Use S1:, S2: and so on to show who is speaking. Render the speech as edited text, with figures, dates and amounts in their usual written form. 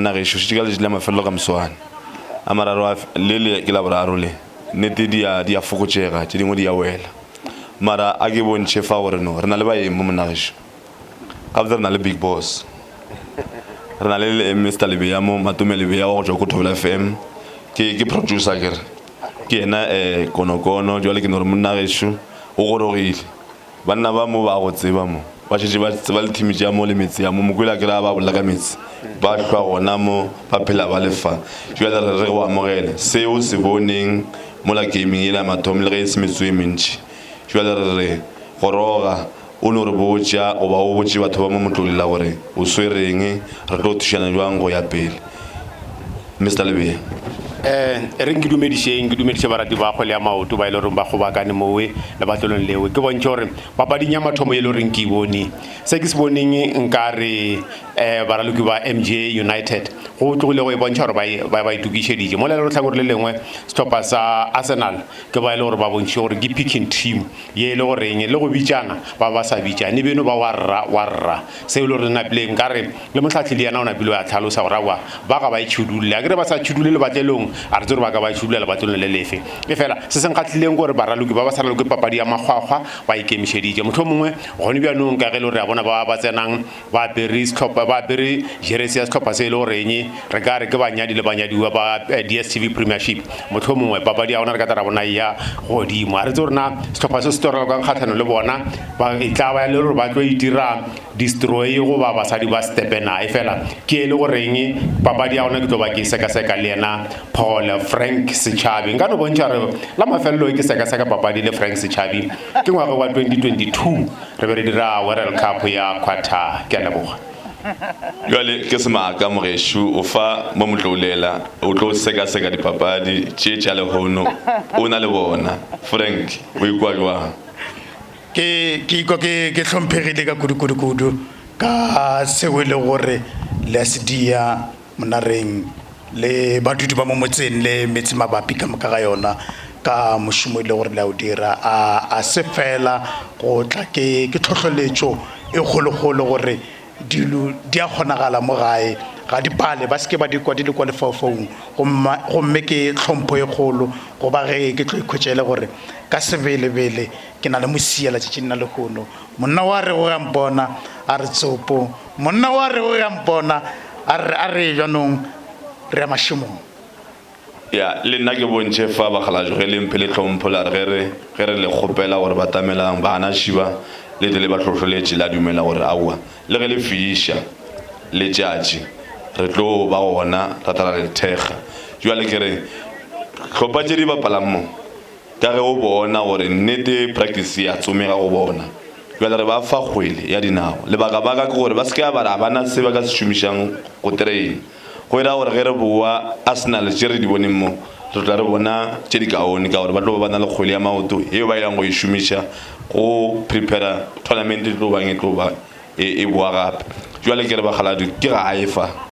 S1: Monna gešo, šetše ka letšatši la mafelelo ka moswane. A mararo a, le le ke la boraro le. Nnete di a, di a fokotšega, tše dingwe di a wela. Mara a ke bontšhe fa gore no, re na le baeng mo monna gešo. Gabotse re na le Big Boss. Re na le Mister Lebeya mo, Matome Lebeya wa go tšwa ko Thobela FM. Ke, ke producer ke re. Ke yena eh, konokono, jwale ke no re monna gešo o gorogile. Banna ba mo ba go tseba mo, ba šetše ba tseba le thimi tša mo le metse ya mo. Mokwele a ke re a ba bolela ka metse, ba hlwa gona mo, ba phela ba le fa. Bjale re re go amogele se o se boneng mola gaming yela ya mathomo, le ge e se metsotso e mentši. Bjale re re goroga o no re botša goba o botše batho ba mo Motlolela gore o swereng, re tlo thušana bjang go ya pele. Mister Lebea.
S2: Eh, e reng ke dumedišeng, ke dumediše barati ba kgwele ya maoto ba e le goreng ba kgobakane mowe lebatlelong leo. Ke bontšhe gore papading ya mathomo e le goreng ke e bone, se ke se boneng nka re um baraloki ba MJ United go tlogile go e bontšha gore ba e, ba, ba itokišeditše. Mola e le gore hlakore le lengwe sehlopha sa Arsenal ke ba e le gore ba bontšhitše gore ke picking team ye e le goreng le go bitšana ba ba sa bitšane beno ba wa rra wa rra. Se e le gore napile nka re Le mohlahli le yena o napile a hlalosa gore aowa, ba ga ba e tšhudulle. Akere ba sa tšhudulle lebatlelong, a re tsebe gore ba ka ba e tšhudulla lebatlelong le lefe. Efela, se se nkgahlileng ke gore baraloki ba ba sa raloke papadi ya makgwakgwa ba ikemišeditše. Mohlomongwe gone bjanong ka ge e le gore re a bona ba ba tsenang ba apere sehlopha, ba apere jeresi ya sehlopha se e le goreng re ka re ke banyadi le banyadiwa ba DStv Premiership, mohlomongwe papadi ya gona re ka tla ra bona e ya godimo. A re tsebe gore na sehlopha se se tlo ralokang kgahlanong le bona ba e tla ba e le gore ba tlo itira Destroy goba basadi ba stepe na efela ke e le goreng papadi ya gona ke tlo ba ke sekaseka le yena Paul Frank Sechabi. Nka no bontšha re la mafelelo ke sekaseka papadi le Frank Sechabi ke ngwaga wa 2022 re be re dira World Cup ya Qatar. Ke a leboga.
S1: Bjale ke semaka mogešo o fa mo motloulela o tlo sekaseka dipapadi tše tša lehono o na le bona. Frank o ikwa jwang?
S3: Ke, ke ikwa ke, ke hlomphegile ka kudu-kudu-kudu ka seo e lego gore le a se dia monareng le badudi ba mo motseng le metse mabapi ka moka ga yona ka mošomo e le gore le a o dira. A, a se fela go tla ke, ke tlhohleletšo e kgolokgolo gore dilo di a kgonagala mo gae, ga di pale, ba se ke ba di kwa di le kwa lefaufaung. Gomma, gomme ke tlhompho e kgolo go ba ge ke tlo ikhwetša e le gore ka sebelebele Ke na le mosia letšatšing la lehono. Monna wa rego ge a mpona, a re tsopo. Monna wa rego ge a mpona, a re, a re bjanong re ya mašemong.
S1: Ya, le nna ke bontšhe fa bakgalajwe ge le mphe le tlhompho la re ge re, ge re le kgopela gore batamelang bana šiba le tle le ba hlohloletše la dumela gore aowa le ge le fiša letšatši re tlo ba gona ra tla ra le thekga. Bjale ke re hlopha tše di bapalang mo Ka ge o bona gore nnete practice ya tsomega go bona, bjale re ba fa kgwele ya dinao. Lebakabaka ke gore ba se ke ba re ga ba na se ba ka se šomišang go train. Go era gore ge re bowa Arsenal tše re di boneng mo, re tla re bona tše di kaone ka gore ba tlo ba ba na le kgwele ya maoto yeo ba yang go e šomiša go prepare tournament e tlo bang e tlo ba e, e boa gape. Bjale ke re bakgaladi ke gae fa.